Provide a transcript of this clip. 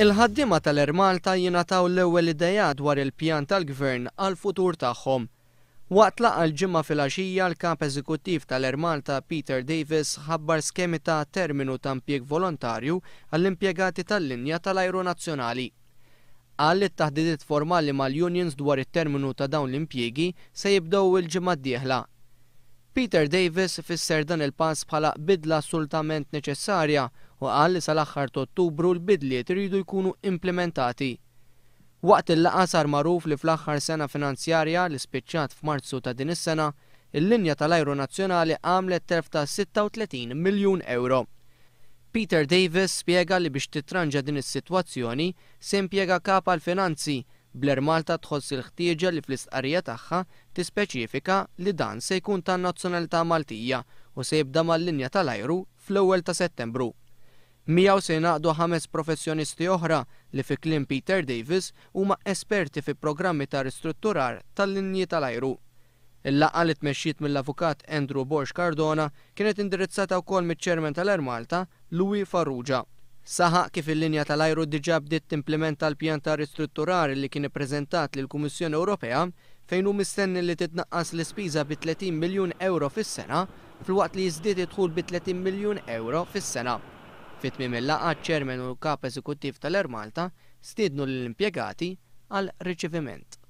Il-ħaddiema tal-Air Malta jingħataw l-ewwel ideat dwar il-pjan tal-Gvern għall-futur tagħhom. Waqt laqgħa l-Ġimgħa filgħaxija, l-Kap Eżekuttiv tal-Air Malta Peter Davis ħabbar skemi ta' terminu ta' impjieg volontarju għall-impjegati tal-linja tal-ajru nazzjonali. Qal li t-taħdidiet formali mal-unions dwar it-terminu ta' dawn l-impjiegi se jibdew il-ġimgħa d-dieħla. Peter Davis fisser dan il-pass bħala bidla assolutament neċessarja u qal li sal-aħħar ta' Ottubru l-bidliet iridu jkunu implimentati. Waqt il-laqgħa sar magħruf li fl-aħħar sena finanzjarja li spiċċat f'Marzu ta' din is-sena, il-linja tal-ajru nazzjonali għamlet telf ta' 36 miljun ewro. Peter Davis spjega li biex titranġa din is-sitwazzjoni se impjega kap għall-finanzi, bl-Air Malta tħoss il-ħtieġa li fl-istqarrija tagħha tispeċifika li dan se jkun ta' nazzjonalità Maltija u se jibda mal-linja tal-ajru fl-ewwel ta' Settembru. Miegħu se jingħaqdu ħames professjonisti oħra li fi kliem Peter Davis huma esperti fi programmi ta' ristrutturar tal-linji tal-ajru. Il-laqgħa li tmexxiet mill-Avukat Andrew Borg Cardona kienet indirizzata wkoll miċ-Chairman tal-Air Malta, Louis Farrugia. Saħaq kif il-linja tal-ajru diġà bdiet timplementa l-pjan ta' ristrutturar li kien ippreżentat lill-Kummissjoni Ewropea fejn hu mistenni li titnaqqas l-ispiża bi 30 miljun ewro fis-sena filwaqt li jiżdied id-dħul bi 30 miljun ewro fis-sena. Fi tmiem il-laqgħa ċ-Chairman u l-Kap Eżekuttiv tal-Air Malta stiednu lill-impjegati għal riċeviment.